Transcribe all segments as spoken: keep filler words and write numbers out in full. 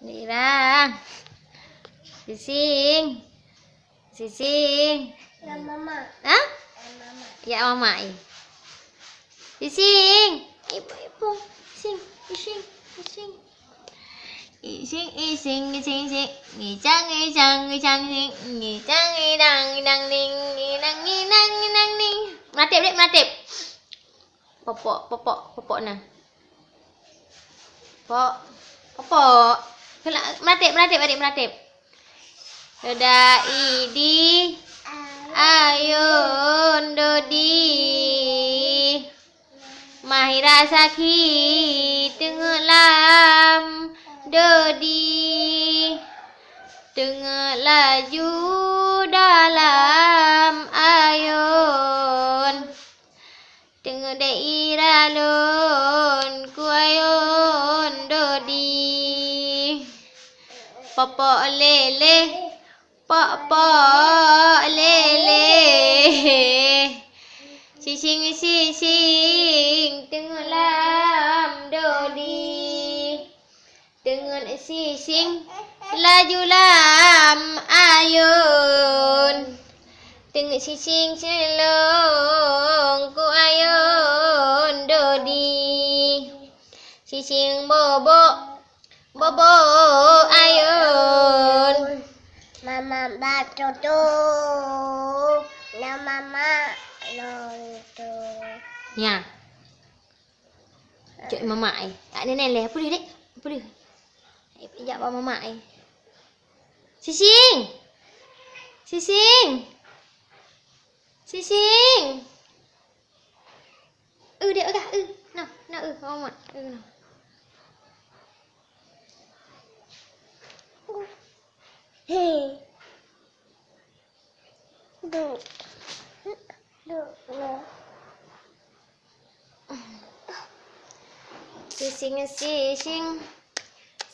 Ira. Sising. Sising. Ya, Mama. Hah? Ya, Mama. Ya, Mama, eh. Sising. Ibu, ibu. Sing, sing, sing. Ising, ising, ising, sing. Ngicang, ngicang, ngicang, sing. Ngicang, ngidang, ngidang, ning. Ngidang, ngidang, ngidang, ning. Meuratéb, dek, meuratéb. Popok, popok, popok na. Pok, popok. Keulah, meuratéb, meuratéb, adik, meuratéb. Dodi, ayôn dodi. Mahira sakhi teungeut lam dodi. Teungeut laju dalam ayôn. Teungeut dek Ira lôn ku ayôn dodi. Popok lélé, popok lélé. Sising, sising, teungeut lam dodi. Teungeut sising laju lam ayôn. Teungeut sising seulong ku ayôn dodi. Sising bobok, bobok ayôn. Mama bak tutu, na mama lôn tu. Nya. Cok mamak ai. Tak nenek leh. Apa dia, dek? Apa dia? Jak bak mamak ai. Sising! Sising! Sising! Eh, dek, peugah. Eh, nah, nah, eh, mamak. Eh, nah. Hei. Duek. Duek, nah. Sising, sising.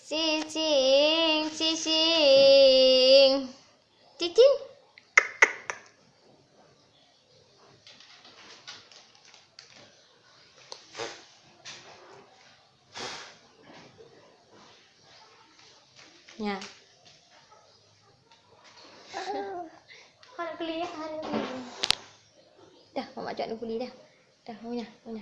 Sising, sising. Cicing. Nya. Hana kuliah, hana kuliah. Dah, mamak cok ni kuliah dah. Dah, punya, punya.